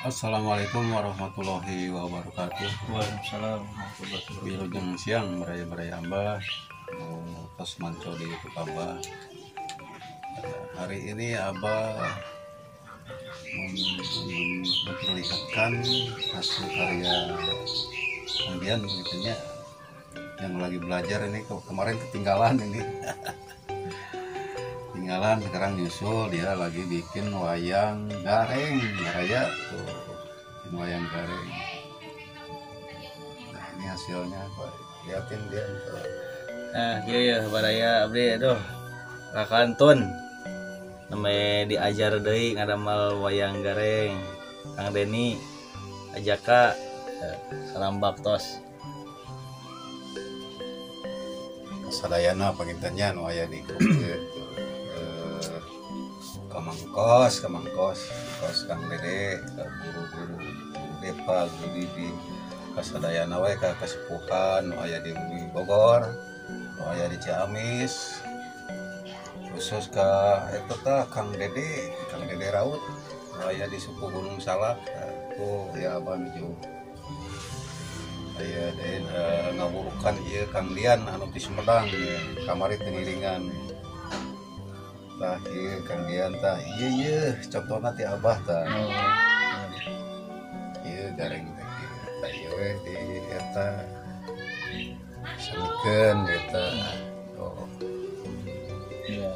Assalamualaikum warahmatullahi wabarakatuh. Waalaikumsalam warahmatullahi wabarakatuh. Wilujeng siang baraya-baraya Abah, tos manco di YouTube Abah. Hari ini Abah memperlihatkan hasil karya kemudian gitunya yang lagi belajar ini kemarin ketinggalan ini. Ketinggalan, sekarang nyusul dia lagi bikin wayang gareng baraya tuh, bikin wayang gareng. Nah, ini hasilnya Pak, liatin dia tuh. Nah, iya ya baraya abdi aduh kakantun namanya diajar deui ngadamel wayang gareng. Kang Deni ajaka salam baktos. Sadayana pangintennya nu aya di grup ieu. Kamangkos, kamangkos, kos Kang Dede, ka guru-guru, guru Depa, guru Didi, kasadayana we ka kasepuhan nu aya di Bogor, nu aya di Ciamis, khusus ka eta tah Kang Dede, Kang Dede Raut, nu aya di suku Gunung Salak, tuh ya abah nuju aya deui ngawurukan ieu Kang Dian anu ti Sumedang kamari teu ngiringan. Tah ieu Kang Dian tah ieu ieu contohna ti Abah tah. Ieu gareng teh ieu tah ieu we di eta samikeun eta. Oh. Iya.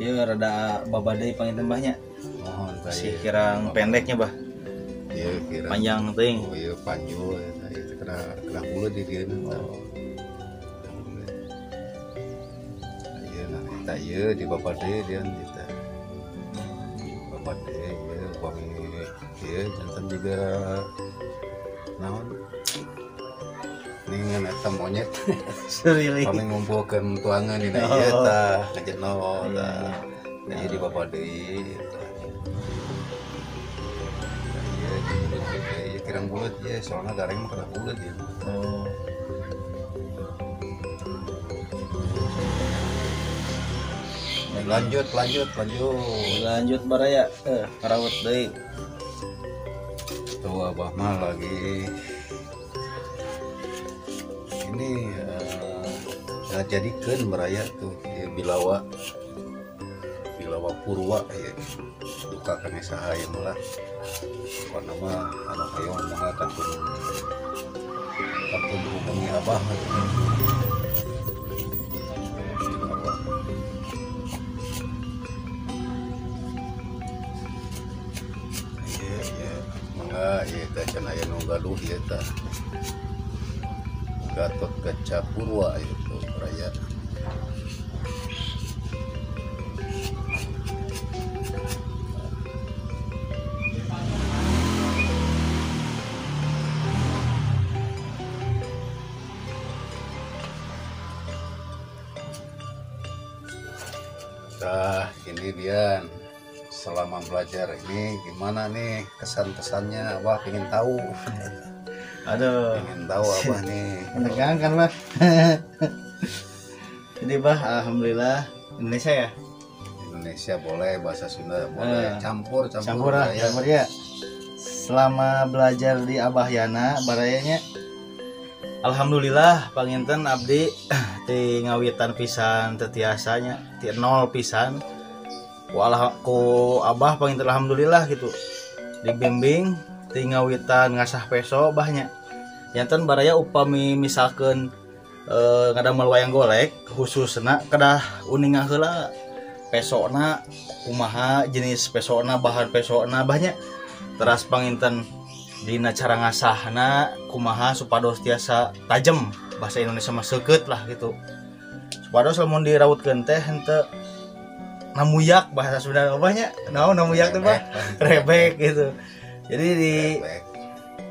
Ieu rada babadai panginten Bah nya. Mohon tah sih kirang pendeknya Bah. Ieu kirang panjang teuing. Oh ieu panjul eta ieu teh kena buleud di dieu tah. Tak ieu di bapak deui dia eta. Bapak deui ieu upami ieu janten juga naon? Ningan eta monyet. Surili. Kami ngumpulkeun tuangan dina ieu tah, ngajeno tah. Ieu di bapak deui eta. Ieu ieu kirang buleut ieu soalna gareng mah kena buleut ieu. Oh. Lanjut lanjut baraya ngarawat deui. Tuh Abah mah lagi ini ngajadikeun baraya tuh ya, bilawa bilawa purwa ya duka kene saha ieu mah lah. Pokona mah anu hoyong mah kantun kantun hubungi Abah mah. Ieu teh cenah aya nu gaduh ieu teh Gatot Kaca Purwa itu baraya. Tah ini dia selama belajar ini gimana nih kesan-kesannya Abah pengen tahu. Aduh, pengen tahu Abah nih. Menegangkan Bah. Jadi Bah, alhamdulillah Indonesia ya. Indonesia boleh, bahasa Sunda boleh, campur campur lah, ya. Campur ya. Selama belajar di Abah Yana barayanya alhamdulillah panginten abdi ti ngawitan pisan teu tiasanya ti nol pisan. Ku Abah panginten alhamdulillah gitu dibimbing ti ngawitan ngasah peso bahnya janten baraya upami misalkeun ngadamel wayang golek khususna kedah uninga heula pesona kumaha jenis pesona bahan pesona bahnya teras panginten dina cara ngasahna kumaha supados tiasa tajem bahasa Indonesia mah seukeut lah gitu supados lamun dirautkeun teh henteu namuyak bahasa Sunda abahnya naon namuyak teh Bah rebek gitu. Jadi di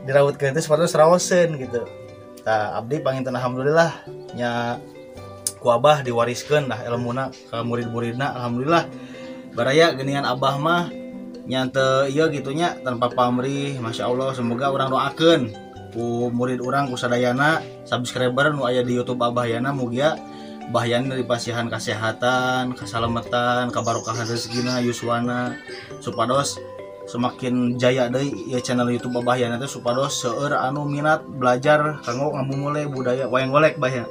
Dirautkeun teh supados raoseun gitu. Tah abdi panginten alhamdulillah nya ku Abah diwariskeun lah elmuna ka murid-muridna, alhamdulillah. Baraya geuningan Abah mah nya teu ieu gitu nya, tanpa pamrih, Masya Allah. Semoga urang doakeun ku murid urang, ku sadayana subscriber nu aya di YouTube Abah Yana, mugia Abah Yana dipasihan kesehatan, keselamatan, kabarokahan rezekina, yuswana, supados semakin jaya deui ieu channel YouTube Abah Yana teh, supados seueur anu minat belajar kanggo ngamumule budaya wayang golek, Bah ya.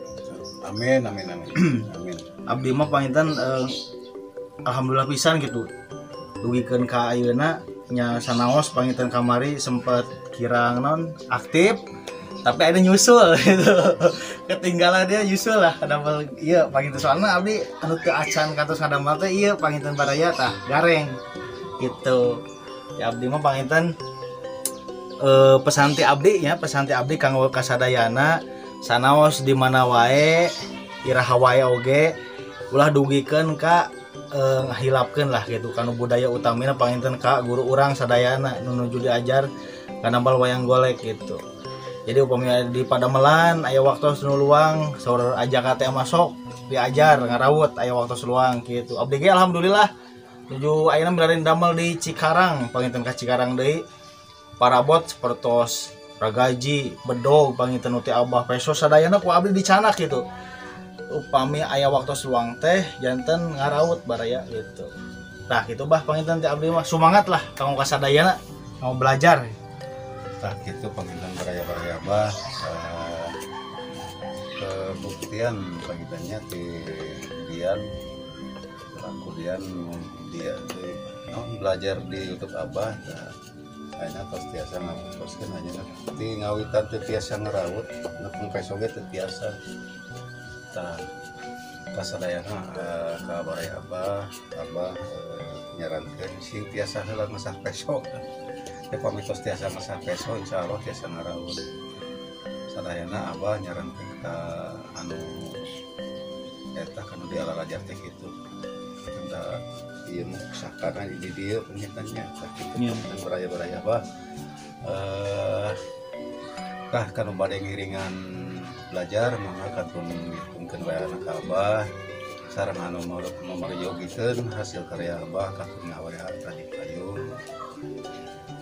Amin, amin, amin. Amin. Abdi mah panginten alhamdulillah pisan gitu dugikeun ka ayeuna nya. Sanaos panginten kamari sempet kirang non aktif, tapi ada nyusul gitu, ketinggalan dia nyusul lah kadamel iya panginten. Soalnya abdi anu teu acan kantos ngadamel teh iya panginten baraya tah gareng gitu ya. Abdi mah panginten pesan ti abdi ya, pesan ti abdi kanggo kasadayana, sanaos di mana wae, iraha wae oge, ulah dugikeun ka ngahilapkeun lah gitu kanu budaya utamina panginten ka guru urang sadayana nu nuju diajar ngadamel wayang golek gitu. Jadi upami di padamelan aya waktu nu luang, saur ajak teh masuk diajar ngarawut, aya waktu luang gitu. Abdi ge alhamdulillah nuju ayeuna milari damel di Cikarang panginten, ka Cikarang deui, parabot sapertos ragaji, bedog panginten nu ti Abah, peso sadayana ku abdi dicanak gitu. Upami aya waktu luang teh janten ngarawut baraya gitu. Nah gitu Bah, panginten ti abdi mah semangat lah kanggo kasadayana mau belajar. Tah gitu panginten baraya-baraya Abah, kebuktian pangintennya di Dian, selaku Dian dia di, non, belajar di YouTube Abah. Nah, ayeuna tos tiasa ngabukoskeun ayeuna ti ngawitan teu tiasa ngeraut, nepung peso ge teu tiasa. Tah kasadayana ka baraya Abah, Abah nyarankeun sing tiasa heula ngesah peso ya. Pami tos tiasa ngesah peso, insyaallah tiasa ngaraut. Sadayana Abah nyarankeun ka anu eta kanu dialarajar teh kitu da, ieu mah pusakana di dieu pengintennya. Tah kitu. Iya. Baraya-baraya Abah, tah kanu bade ngiringan belajar mangga kantun ngitungkeun wae anak Abah, sareng anu memeryogikeun hasil karya Abah kantun ngawa tadi payun.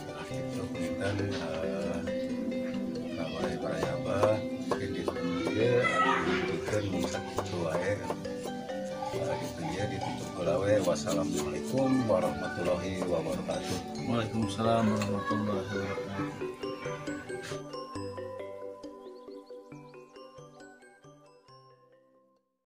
Tah kitu punten ka baraya-baraya Abah, mungkin di dieu abdi mung sakitu wae. Gitu ya, ditutup heula we. Wassalamualaikum warahmatullahi wabarakatuh. Waalaikumsalam warahmatullahi wabarakatuh.